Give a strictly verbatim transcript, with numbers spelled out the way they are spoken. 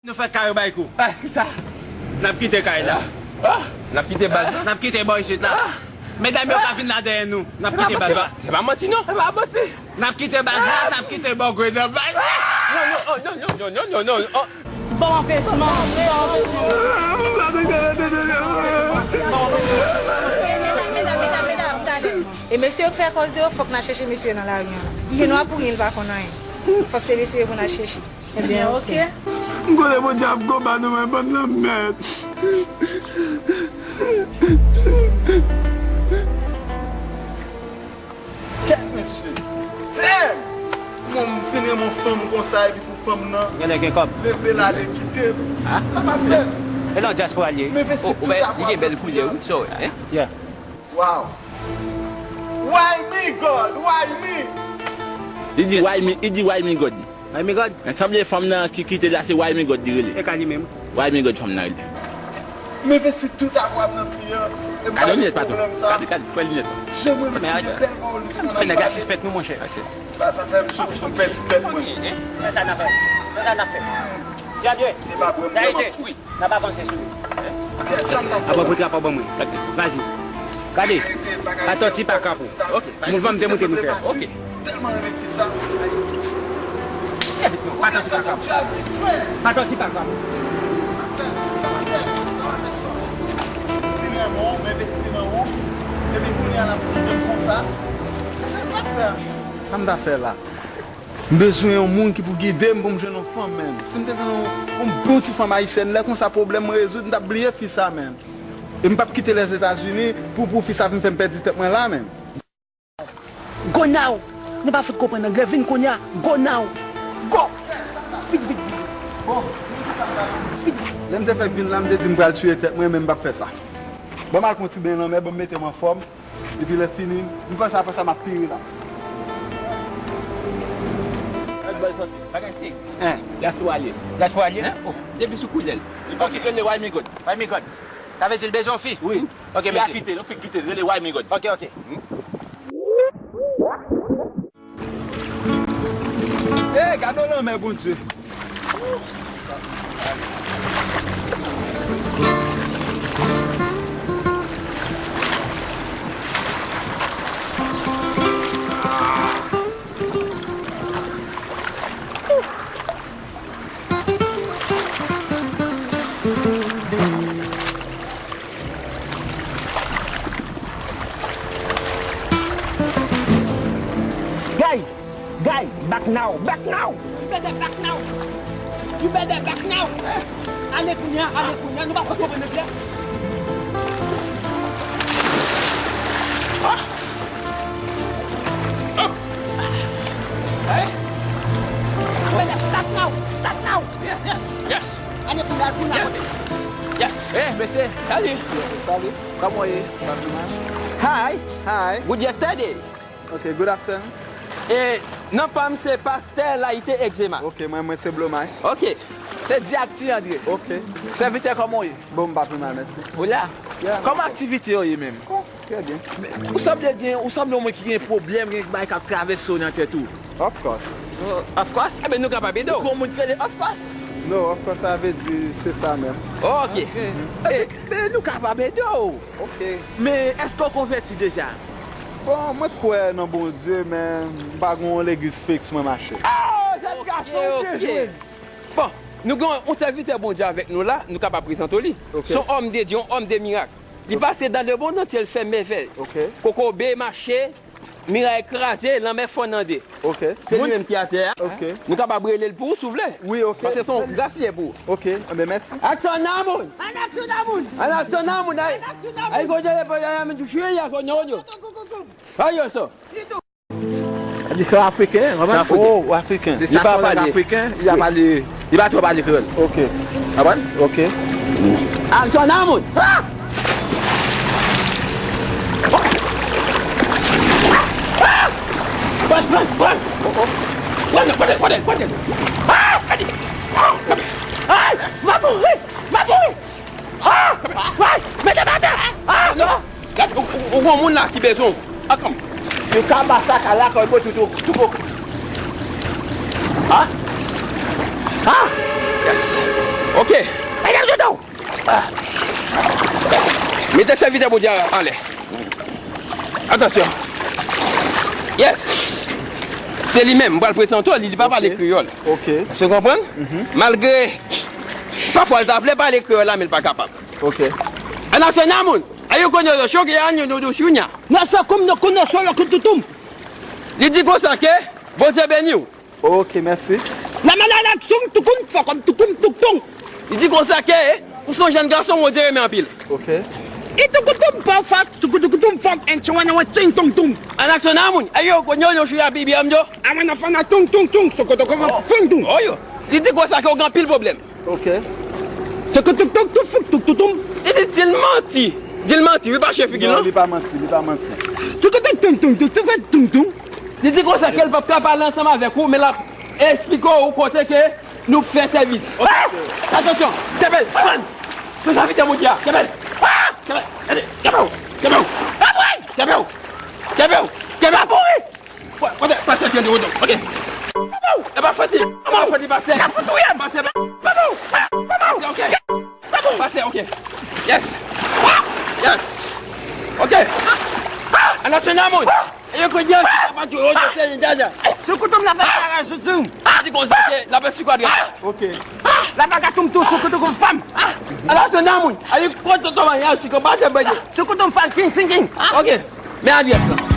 Nou fè kay yo bay kou. Ah, kisa? N ap kite kay la. Ah, n ap kite baz la. N ap kite bò isit la. Medam yo ka vin la dèyè nou. N ap kite baz la. Se pa manti non. Se pa manti. N ap kite baz la, n ap kite bò gwe nan baz la. Non, non, oh, non, non, non, non, non, non, oh. Ban m anpèchman, ban m anpèchman. Medam, medam, medam, medam, tande. E mesye yo k fè kòz yo, fòk n al chèche mesye yo nan lari an. Li gen nwa pou gen, li pa konn anyen. Fòk se mesye yo pou n al chèche. Ebyen, oke. M konnen Bondye ap konba nou, men bann lanmèd. Kèt mesye. Damn! Bon, m fin renmen yon fanm konsa epi pou fanm nan leve l ale kite m. Sa pa fèt. E nan dyaspora l ye. Men vesi tout ap li gen bèl koulè, wi. Sorry, hein? Yeah. Wow. Why me, God? Why me? Li di why me, li di why me, God. Why me, God? Men sanble fanm nan ki kite la se why me, God li rele. E ka li menm. Why me, God fanm nan rele. Men vesi tout ap wap nan fi an. E m pa gen pwoblèm sa. Gade, gade, pran linèt. Jan mwen met yon bèl pawòl li. Fè nèg la sispèk nou, monchè. Ba sa fè m soti pou pèdi tèt mwen. Nan sa n ap fè. Nan sa n ap fè. Ti André. Se pa vre m. N ap avanse sou li. Apre pou trapa ban mwen. Vazi. Gade. Atò ti pa kapo. Moun vanm te monte nou fè. Tèlman renmen fi sa. Pa tòti pa kapo. Pa tòti pa kapo. Fin renmen w, m envesti nan ou. Epi kounye a l ap kite m konsa. Se sa m ap fè. Sa m ta fè la? M bezwen yon moun ki pou gide m pou m jwenn yon fanm, menn. Si m te jwenn yon, yon bon ti fanm ayisyèn, lè konsa pwoblèm mwen rezoud, m t ap bliye fi sa, menn. E m p ap kite Lèzetazini pou, pou fi sa vin fè m pèdi tèt mwen la, menn. Go now! Nou pa fout konprann anglè, vin kounye a, go now! Go! Vit, vit, vit! Bon, vit, vit! Lè m te fèk vin la, m te di m pral tiye tèt mwen, men m p ap fè sa. Ban m al pran ti beny lanmè, ban m mete m anfòm. Epi lè fini, m panse apre sa m ap pi rilaks. Bagay se, hein, dyaspora li ye. Dyaspora li ye? Hein? Oh, depi sou koulè l. Li pa ki rele Why Me God. Why Me God. Sa vle di l bezwen yon fi? Wi. Ok, mesye. Fi a kite l, fi kite l, rele Why Me God. Ok, ok. Ey, gade yon lanmè, Bondye. Guy! Guy! Back now! Back now! You better back now! You better back now! Ale kounye a, ale kounye a, nou pa fè pwoblèm nèg la. You better start now! Start now! Yes, yes, yes! Ale kounye a, kounye a. Yes! Yes! Eh, mesye! Salut! Salut! Kòman w ye? Hi! Hi! Good yesterday! Ok, good afternoon. E non pa m se Pastè Layite Egzema. Ok, mwen, mwen se Blomay. Ok. Se di ak Ti André. Ok. Sèvitè, kòman w ye? Bon, m pa pi mal, mèsi. Ou la? Yeah. Kòman aktivite yo ye menm? Oh, trè byen. Ou sanble gen, ou sanble yon moun ki gen pwoblèm, gen bagay k ap travèse w nan tèt ou. Of course. Oh, of course? Eben, nou kapab ede w. Ou konn moun ki rele of course? No, of course, sa vle di se sa menm. Ok. Ok. Eben, nou kapab ede w. Ok. Men, èske w konvèti deja? Bon, mwen kwè nan Bondye, men m pa gen yon legliz fiks mwen mache. Oh, jèn gason, ou byen jwe. Bon, nou gen yon sèvitè Bondye avèk nou la, nou kapab prezante w li. Ok. Se yon òm de Dye, yon òm de mirak. Li pase dans le monde entier, l fè mèvèy. Ok. Kokobe mache, miray kraze, lanmè fonn an de. Ok. Se li menm ki atè a. Ok. Nou kapab rele l pou ou si w vle. Wi, ok. Paske se yon gras li ye pou ou. Ok, enben mèsi. Aksyon nan moun! An aksyon nan moun! An aksyon nan moun! Ay, ay, kote le pale a men touche ya kono yo. Ay yo so. Di se afriken, konprann? Oh, afriken. Li pa pale afriken, li pa pale, li pa twò pale kreyòl. Ok. Konprann? Ok. Aksyon nan moun! Ah! Pran, pran, pran! Pran, pran, pran, pran! Ah! Ay! M ap mouri! M ap mouri! Ah! Ay! Mete m atè! Ah! Non! Gad, ou, ou, ou gon moun la ki bezwen w. Ankò. Yo ka ba sa ka lakòy mwen toutou, toutou. Ah! Ah! Yes! Ok. Medam, sou do! Mete sèvitè Bondye a anlè. Atansyon. Yes. Se li menm, m pral prezante w li, li pa pale kreyòl. Ok. Èske w konprann? Malgre pafwa l ta vle pale kreyòl la, men l pa kapab. Ok. Anasyonal moun, ayo konyo yo choke an yo do shunya. Nasa kum no kuno solo kututum. Li di konsa ke Bondye beni w. Ok, mèsi. La mala la ksung tukum fakom tukum tuktung. Li di konsa ke ou se yon jèn gason Bondye renmen anpil. Ok. Itukutum pa fak tukutukutum fak en chwana wa ching tung tung. Anasyonal moun, ayo konyo yo shuya bibi amdo. Awana fana tung tung tung sokoto koma fung tung. Oyo. Li di konsa ke ou gen anpil pwoblèm. Ok. Sokoto tuk tuk fuk tuk tutum. Li di si l manti, di l manti wi, pa chè figi l non. Li pa manti, li pa manti. Sokoto tung tung tuk tuk tung tung. Li di konsa ke l p ap ka pale ansanm avèk ou, men l ap esplike w kote ke nou fè sèvis. Ok. Atansyon, kenbe l, kenbe l. Pou sa vite moun di a, kenbe l. Kenbe l, kenbe l, kenbe w, kenbe w. Kenbe w, kenbe w, kenbe w. Kote, pase tande wodo. Ok. E pa foti. E pa foti pase. Pase, pase, ok. Pase, ok. Yes. Yes. Ok. Anasyonal moun. E yo konye a, se pa di yo se dada. Sou koutou m la fè bagay sou tou. Di konsa ke la pe sikwa dwèt la. Ok. La bagay tou m tou sou koutou kou fanm. Anasyonal moun. Ayo kote to manyaj si ko pa te bèye. Sou koutou m fanm king singing. Ok. Men adrès la.